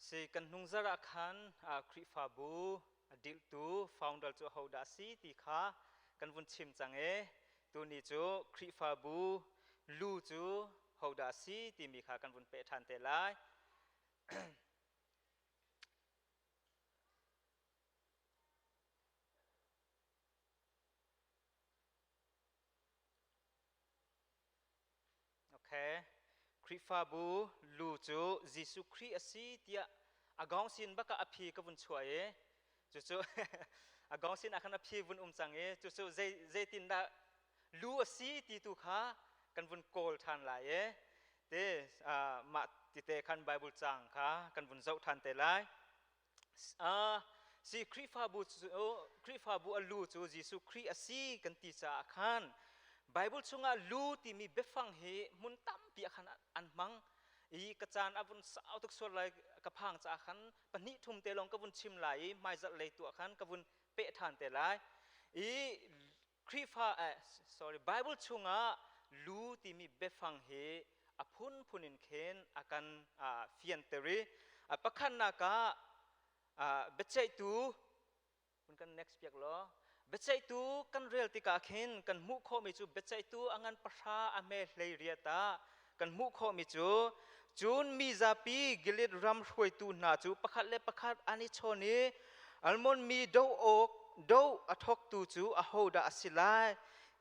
Si kan hnung zarh ah khan Khrihfabu a dilhtu founder cu ahodah a si ti kha kan vun chim cang i tuni cu Khrihfabu lu cu hodah a si timi kha kan vun peh ṭhan te lai. Okay. Khrihfabu lu cu Jesuh Khrih a si tiah a gawng sin bak ah a phi ka vun chuah i cucu a gawng sin ah khan a phi vun um cang i cucu zei zeitindah lu a si ti tu kha kan vun kawl ṭhan lai i te mah tite khan Bible caang kha kan vun zoh ṭhan te lai. Si Khrihfabu cu Khrihfabu a lu cu Jesuh Khrih a si kan ti caah khan Bible chungah lu timi biafang hi hmun tampi ah khan an hmang i ka caan a vun sau tuk sual lai ka phang caah khan pahnih thum te lawng ka vun chim lai i hmaizarh lei tu ah khan ka vun peh ṭhan te lai i Khrihfa sorry Bible chungah lu timi biafang hi a phunphun in khin a kan fianter i a pakhatnak ah biaceihtu hun kan next piak law biaceihtu kan rel tikah khin kan hmuh khawhmi cu biaceihtu a ngan pahra a hme hlei riat ah kan hmuh khawhmi cu cun mi zapi Gilead ram hruaitu hna cu pakhat le pakhat an i chawn i Almon mi do awk do a thawktu cu ahodah a si lai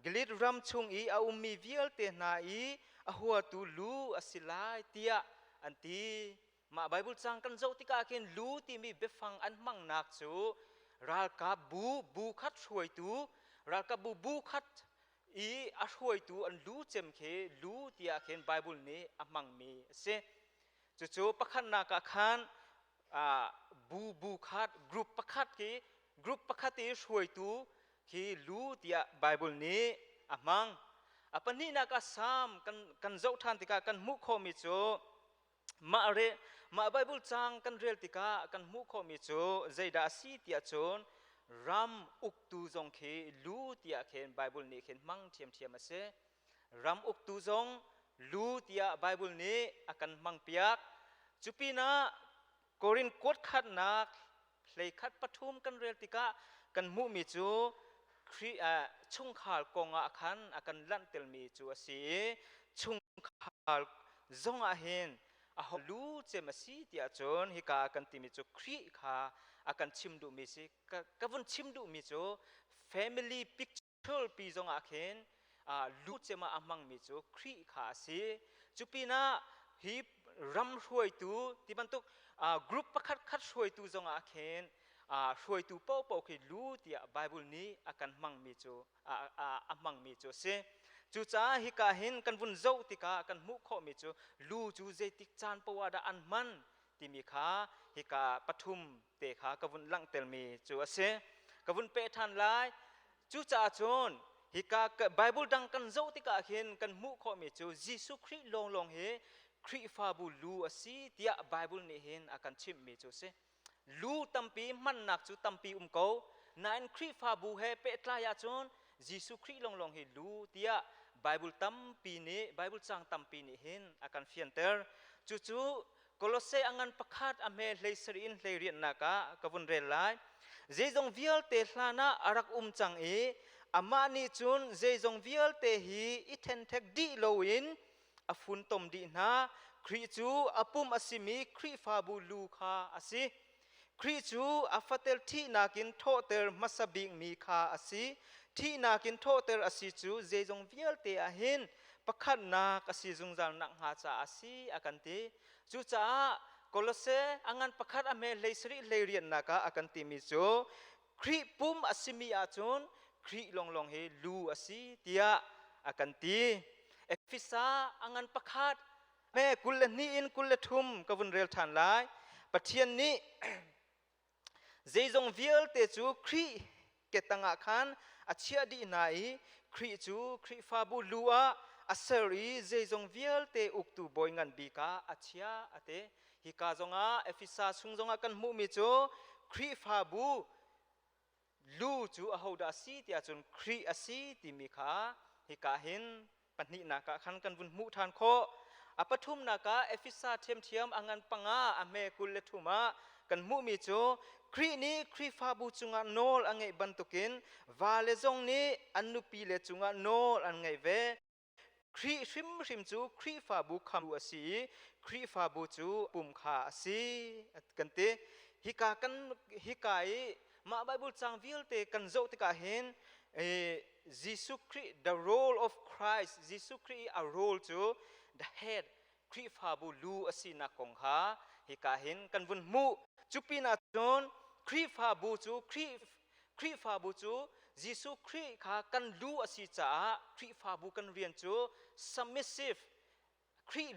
Gilead ram chung i a ummi vialte hna i a huatu lu a si lai tiah an ti. Mah Bible cang kan zoh tikah khin lu timi biafang an hmangnak cu ralkap bu bu khat hruaitu ralkap bu bu khat i a hruaitu an lu cem khi lu tiah khin Bible nih a hmangmi a si. Cucu pakhatnak ah khan bu bu khat group pakhat khi group pakhat i hruaitu khi lu tiah Bible nih a hmang. A pahnihnak ah Salm kan kan zoh ṭhan tikah kan hmuh khawhmi cu mah re mah Bible caang kan rel tikah kan hmuh khawhmi cu zeidah a si tiah cun ram uktu zong khi lu tiah khin Bible nih khin hmang ṭhiamṭhiam a si. Ram uktu zong lu tiah Bible nih a kan hmang piak. Cupinah Korin kuat khatnak hleikhat pathum kan rel tikah kan hmuhmi cu Khrih chungkhar kong ah khan a kan lanhtelmi cu a si i chungkhar zong ah hin a lu cem a si tiah cun hika ah kan timi cu Khrih kha a kan chim duhmi si ka vun chim duhmi cu family picture Thulpi zongah khin lu cem ah a hmangmi cu Khrih kha a si. Cu pinah hi ram hruaitu ti bantuk group pakhat khat hruaitu zongah khin hruaitu paohpaoh khi lu tiah Bible nih a kan hmangmi cu a hmangmi cu a si. Cucaah hika hin kan vun zoh tikah kan hmuh khawhmi cu lu cu zeitik caan poah dah an hman timi kha hika pathum te kha ka vun langhtermi cu a si. Ka vun peh ṭhan lai. Cucaah cun hika Bible dang kan zoh tikah hin kan hmuh khawhmi cu Jesuh Khrih lawnglawng hi Khrihfabu lu a si tiah Bible nih hin a kan chimhmi cu a si. Lu tampi hmannak cu tampi um ko. Nain Khrihfabu he pehtlai ahcun Jesuh Khrih lawnglawng hi lu tiah Bible tampi nih Bible cang tampi nih hin a kan fianter. Cucu Kolose a ngan pakhat a hme hlei sarih in hlei rianhnak ah ka vun rel lai. Zeizong vialte hlan ah a rak um cang i amah nih cun zeizong vialte hi i ṭhenṭhek dih loin a funtom dih hna. Khrih cu a pum a simi Khrihfabu lu kha a si. Khrih cu a fatel thihnak in thawhter hmasa bikmi kha a si. Thihnak in thawhter a si cu zeizong vialte ah hin pakhatnak a si zungzal nakhnga caah a si a kan ti. Cucaah Kolose a ngan pakhat a hme hlei sarih hlei riannak ah a kan timi cu Khrih pum a simi ahcun Khrih lawnglawng hi lu a si tiah a kan ti. Efesa a ngan pakhat Me 22 in 23 ka vun rel ṭhan lai. Pathian nih zeizong vialte cu Khrih ke tangah khan a chiah dih hna i Khrih cu Khrihfabu lu ah a ser i zeizong vialte uktu bawi ngan bik ah a chiah a ti. Hika zongah Efesa chung zongah kan hmuhmi cu Khrihfabu lu cu ahodah a si tiah cun Khrih a si timi kha hika hin pahnihnak ah khan kan vun hmuh ṭhan khawh. A pathumnak ah Efesa ṭhiamṭhiam a ngan panga a hme 23 ah kan hmuhmi cu Khrih nih Khrihfabu cungah nawl a ngeih bantukin vale zong nih an nupile cungah nawl an ngeih ve. Khrih hrimhrim cu Khrihfabu khamtu a si i Khrihfabu cu pum kha a si kan ti. Hika kan hika i mah Bible cang vialte kan zoh tikah hin Jesuh Khrih the role of Christ Jesuh Khrih i a role cu the head Khrihfabu lu a sinak kong kha hika hin kan vun hmuh. Cu pinah cun Khrihfabu cu Khrih Khrihfabu cu Jesuh Khrih kha kan lu a si caah Khrihfabu kan rian cu submissive Khrih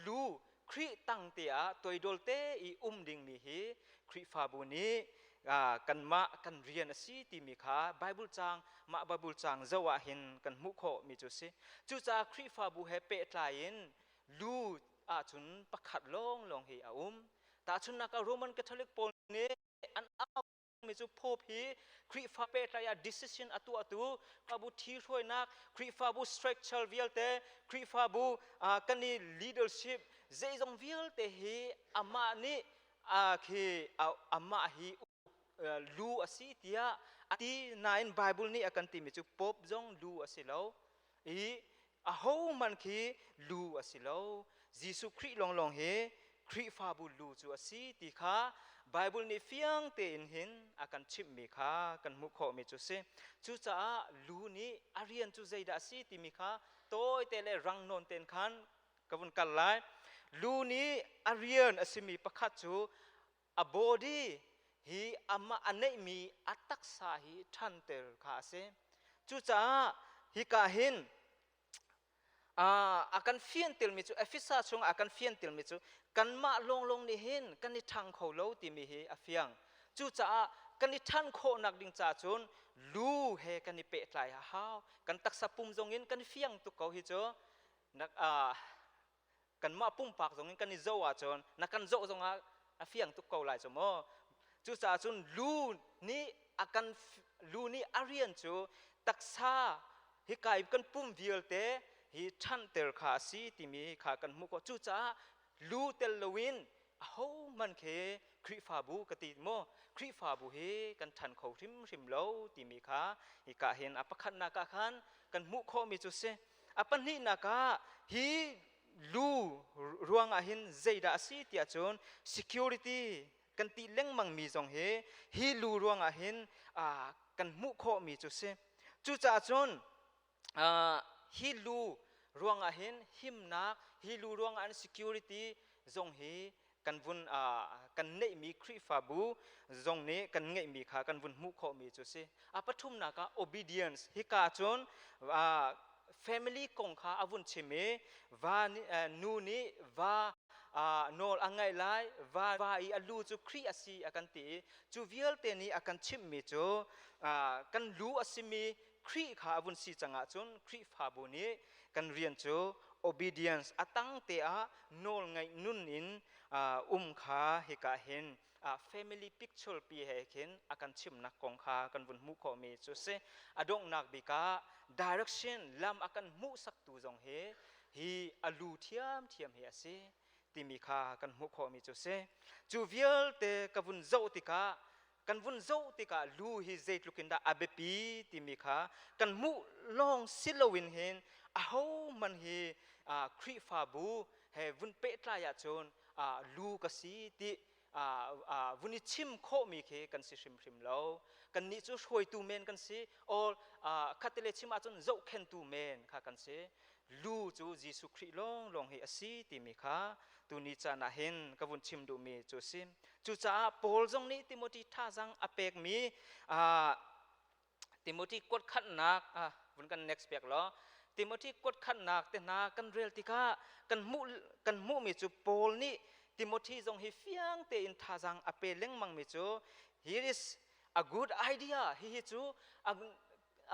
lu Khrih tang te ah toidol te i um dingmi hi Khrihfabu nih kanmah kan rian a si timi kha Bible caang mah Bible caang zoh ah hin kan hmuh khawh mi cu si. Cucaah Khrihfabu he pehtlai in lu ahcun pakhat lawnglawng hi a um. Tahchunhnak ah Roman Catholic pawl nih an mi cu Pope hi Khrihfa pehtlai ah decision a tuahtu Khrihfabu ṭhihruainak Khrihfabu structure vialte Khrihfabu kan i leadership zeizong vialte hi amah nih khi amah hi lu a si tiah a ti nain Bible nih a kan timi cu Pope zong lu a si lo i ahohmanh khi lu a si lo. Jesuh Khrih lawnglawng hi Khrihfabu lu cu a si ti kha Bible nih fiang tein hin a kan chimhmi kha kan hmuh khawhmi cu si. Cucaah lu nih a rian cu zeidah a si timi kha tawite le rang nawn tein khan ka vun kal lai. Lu nih a rian a simi pakhat cu a body hi amah a neihmi a taksa hi ṭhanter kha a si. Cucaah hika hin a kan fiantermi cu Efesa chungah a kan fiantermi cu kanmah lawnglawng nih hin kan i ṭhang kho lo timi hi a fiang. Cucaah kan i ṭhan khawhnak ding ca cun lu he kan i pehtlai a hau. Kan taksa pum zong in kan i fiang tuk ko hi cu. Kanmah pumpak zong in kan i zoh ahcun na kan zoh zongah a fiang tuk ko lai cu mu. Cucaah cun lu nih a kan lu nih a rian cu taksa hika i kan pum vialte hi ṭhanter kha a si timi kha kan hmuh khawh. Cucaah lu tel loin ahohmanh khi Khrihfabu ka ti maw Khrihfabu hi kan ṭhan kho hrimhrim lo timi kha hika hin a pakhatnak ah khan kan hmuh khawhmi cu si. A pahnihnak ah hi lu ruangah hin zeidah a si tiah cun security kan ti lengmang mi zong hi hi lu ruangah hin kan hmuh khawhmi cu si. Cucaah cun hi lu ruangah hin himnak, hi lu ruangah hin security zong hi kan vun kan neihmi Khrihfabu zong nih kan ngeihmi kha kan vun hmuh khawhmi cu si. A pathumnak ah obedience hika cun family kong kha a vun chim i va nu nih va nawl a ngaih lai, va i a lu cu Khrih a si a kan ti i cu vialte nih a kan chimhmi cu kan lu a simi Khrih kha a vun si cang ahcun Khrihfabu nih kan rian cu obedience a tang te ah nawlngaih nun in um kha hika hin family picture pi he khin a kan chimnak kong kha kan vun hmuh khawhmi cu si. A donghnak bik ah direction lam a kan hmuhsaktu zong hi hi a lu thiamthiam hi a si timi kha kan hmuh khawhmi cu si. Cu vialte ka vun zoh tikah kan vun zoh tikah lu hi zeitluk in dah a biapi timi kha kan hmuh lawng si loin hin ahohmanh hi Khrihfabu he vun pehtlai ahcun lu ka si ti vun i chim khawhmi khi kan si hrimhrim lo. Kannih cu hruaitu men kan si or khattele chim ahcun zohkhentu men kha kan si. Lu cu Jesuh Khrih lawnglawng hi a si timi kha tuni caan ah hin ka vun chim duhmi cu a si. Cucaah Paul zong nih Timothy thazaang a pekmi Timothy kuatkhatnak vun kan next pek law Timothy kuatkhatnak te hna kan rel tikah kan hmuh kan hmuhmi cu Paul nih Timothy zong hi fiang tein thazaang a pe lengmangmi cu here is a good idea hihi cu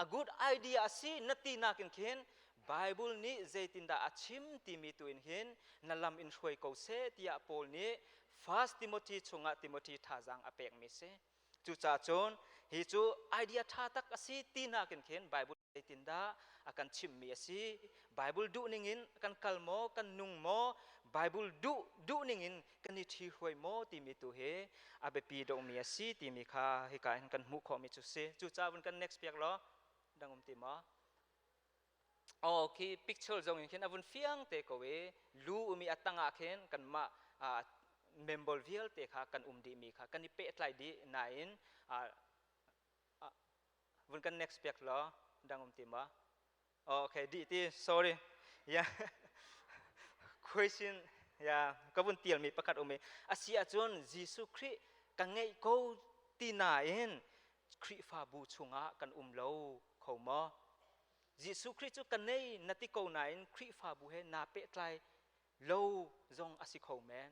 a good idea a si na ti nakin khin Bible nih zeitindah a chim timi tu in hin na lam in hruai ko seh tiah Paul nih First Timothy chungah Timothy thazaang a pekmi si. Cucaah cun Hi cu idea ṭha tak a si ti nakin khin Bible zeitindah a kan chimhmi a si? Bible duh ningin kan kal maw, kan nung maw? Bible duh duh ningin kan i ṭhihruai maw timi tu hi a biapi deuhmi a si timi kha hika hin kan hmuh khawhmi cu si. Cucaah vun kan next piak law dang um ti maw? Oh, khi picture zong in khin a vun fiang te ko i lu umi a tang ah khin kanmah member vialte kha kan um dihmi kha kan i pehtlai dih nain vun kan next piak law dang um ti ma? Okay, dih ti, sorry. Yeah, question, yeah, ka vun tialmi pakhat um i asi ahcun Jesuh Khrih ka ngeih ko ti nain Khrihfabu chungah kan um lo kho maw? Jesuh Khrih cu ka nei na ti ko nain Khrihfabu he naa pehtlai lo zong a si kho men.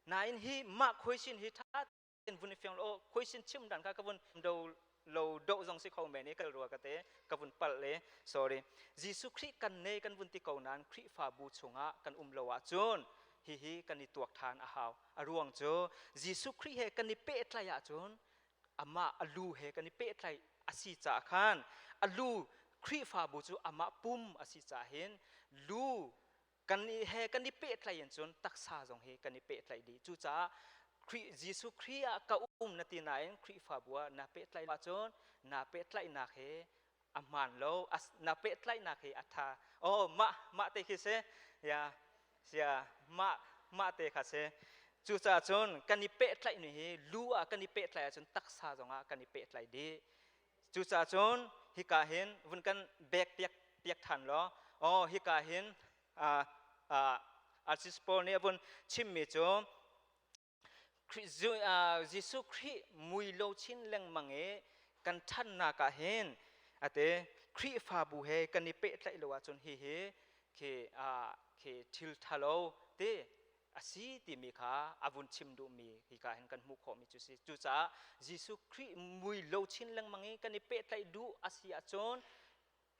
Nain hi mah question hi ṭha tein vun i fiang law question chim dan kha ka vun do lo doh zong si kho men i kal rua ka te ka vun palh le, sorry. Jesuh Khrih kan nei kan vun ti ko nain Khrihfabu chungah kan um lo ahcun hihi kan i tuak ṭhan a hau. A ruang cu Jesuh Khrih he kan i pehtlaih ahcun amah a lu he kan i pehtlaih a si caah khan a lu Khrihfabu cu amah pum a si caah hin lu kan i he kan i pehtlaih in cun taksa zong hi kan i pehtlaih dih. Cucaah Khrih Jesuh Khrih ah ka um na ti nain Khrihfabu ah na pehtlaih ahcun na pehtlaihnak he a hmaan lo, na pehtlaihnak hi a tha. Oh, mah mah te khi si ya sia mah mah te kha si. Cucaah cun kan i pehtlaih ni hi lu ah kan i pehtlaih ahcun taksa zongah kan i pehtlaih dih. Cucaah cun hika hin vun kan bek piak piak than law, oh, hika hin Arsis Paul nih a vun chimmi cu Jesuh Khrih mui lo chin lengmang i kan ṭhannak ah hin ate Khrihfabu he kan i pehtlaih lo ahcun hihi khi khi thil ṭhalo te a si timi kha a vun chim duhmi hika hin kan hmuh khawhmi cu si. Cucaah Jesuh Khrih mui lo chin lengmang i kan i pehtlaih duh a si ahcun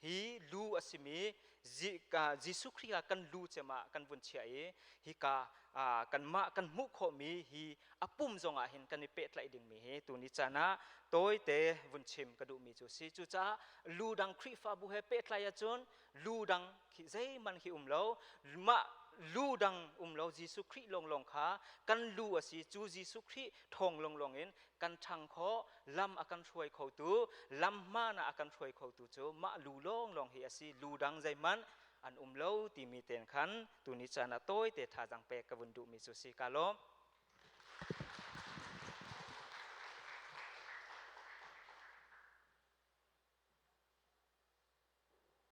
hi lu a simi Jesuh Khrih kha kan lu cem ah kan vun chiah i hika kanmah kan hmuh khawhmi hi a pum zongah hin kan i pehtlaih dingmi hi tuni caan ah tawite vun chim ka duhmi cu si. Cucaah lu dang Khrihfabu he pehtlai ahcun lu dang khi zeihmanh khi um lo, mah lu dang um lo, Jesuh Khrih lawnglawng kha kan lu a si. Cu Jesuh Khrih thawng lawnglawng in kan ṭhang khawh, lam a kan hruai khotu, lam hmaan ah a kan hruai khotu cu mah lu lawnglawng hi a si, lu dang zeihmanh an um lo timi ten khan tuni caan ah tawite thazaang pek ka vun duhmi cu si. Ka lawm.